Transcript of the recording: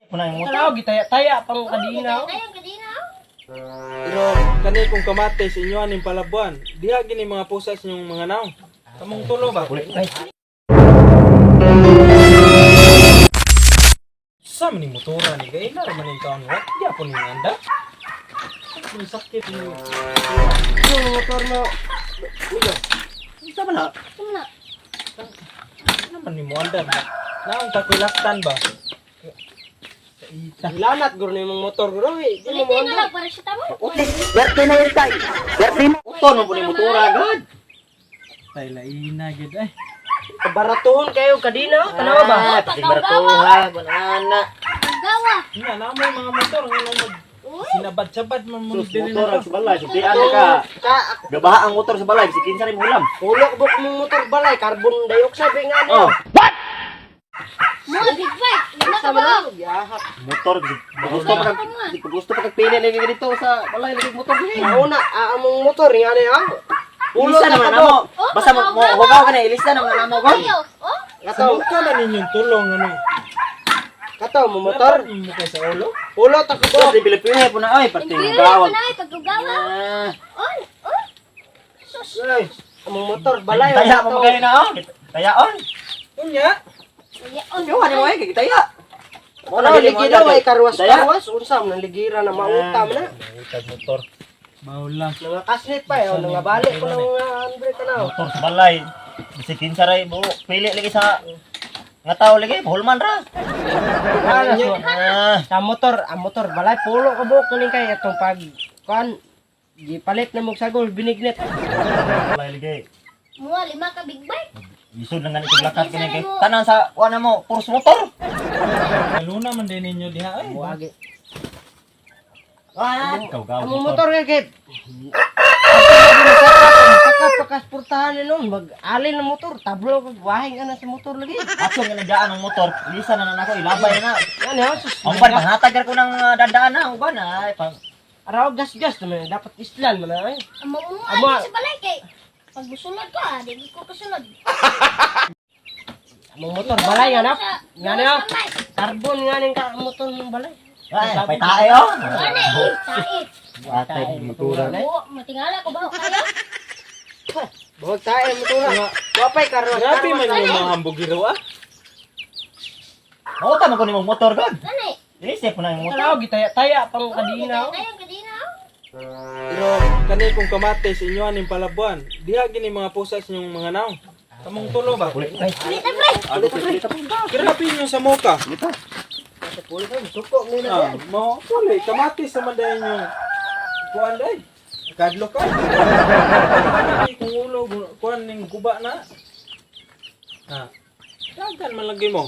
Muna yung motor. Tanaw, gitaya-taya pang kadina. Oh. Tayang kadina. Pero kani kung kamatis inyo aning palabuan, diha gini mga pusas inyong mga naong. Kamong tulo ba? Sa man ni motora ni kay na man ning kaon wa. Di po ni anda. May sakit ni. Yung motor mo. Sa man na? Tama na. Ano man ni mo andar ba? Naong takulaktan ba? Lanat guro na yung motor guro eh. Di mo Ulitin na mo lang para sa tamo. Werte na yun tay. Werte mo. Uton mo po ni motora gud. Tay laina gid ay. Baratuhon kayo kadina, oh. Tanaw ba? Ah, pati baratuha, banana. Gawa. Nga na mo mga motor nga nang mag sinabad-sabad man mo Sus, dili motor na ang to. sa balay, sultian na ka. Ka, Gabaha ang motor sa balay, bisig kinsa rin mo ulam. Ulok buk mong motor balay, carbon dioxide eh, nga Oh, niya. Mga big bike. Lima ka Sa ba? mga yahak. motor bisig gusto pa kag bisig gusto pa kag pili lagi dito sa balay lagi motor dili. Nauna, among motor nga niya. Ulo Ilista naman namo. Oh, Basta mo mo hugaw ka na ilista naman namo ko. Kayo. Oh, Kato, Sa man ninyong tulong ano. kato mo motor. Lapad mo kay sa ulo. Ulo ta Sus, kabok. di Pilipino po na ay pati Imperial gawag. ko na ay pagkugawa. Ah, On, on. Sus. Ay, Among motor balay. Taya mo magaling na oh. Tayaon. unya. Yaon. Yo ano mo ay kay taya. Mo Ano, dili mo ligira andar, way karwas Taya. karwas unsa man ligira na mauta man na. Utag motor. Bawl lang. Nga kaslit pa eh, nangabalik ko ng handbrake ka na. Motor sa balay. Bisig kinsa ray mo pili lagi sa nga tao lagi hulman ra. Ano, Ah, sa motor, ang motor balay pulo ka buok kaning kay atong pag kuan gipalit na mog sagol binignit. balay lagi. Mga lima ka big bike. Isod lang ganito lakat kini kay tanan sa kuan na mo puros motor. Luna man din ninyo diha ay. Buagi. Ah, ikaw gaw Among motor kay kay Saka pakasportahan ni noon, mag-alin ng motor, tablo kag wahing ana sa motor lagi. Ato nga nadaan ang motor, lisa na na nako ilabay na. Ano, sus. Ang pan pangatag ko ng dandaan na uban ay pang Araw gas-gas naman, dapat islan man ay. Ang mamuha Ama. sa balay kay. Pag musulod ka, ah, di ko kasulod. Among motor balay nga na. Nga na. Kamay. Carbon nga ning ka motor mong balay. Ay, pay tae oh. Ano eh, tae. Atay motora. Oo, matingala ko ba kayo? Buhag tayo motor. Wapay karwas. Grabe man yung mga hambugiro ah. Mauta man ko nimong motor god. Ano eh? Isip po na yung motor. Tanaw gitaya-taya pang kadina. oh. Tayang kadina. Pero kani kung kamatis inyo aning palabuan, diha gini mga pusas inyong mga naong. Kamong tulo ba? Ulitin pre. Grabe inyo sa moka. Suko ni na. Ah, mo puli kamatis naman dahil yung kuan day. Kadlo ka. Ay, kung ulo kuan ning guba na. Ah. Dagan man lagi mo.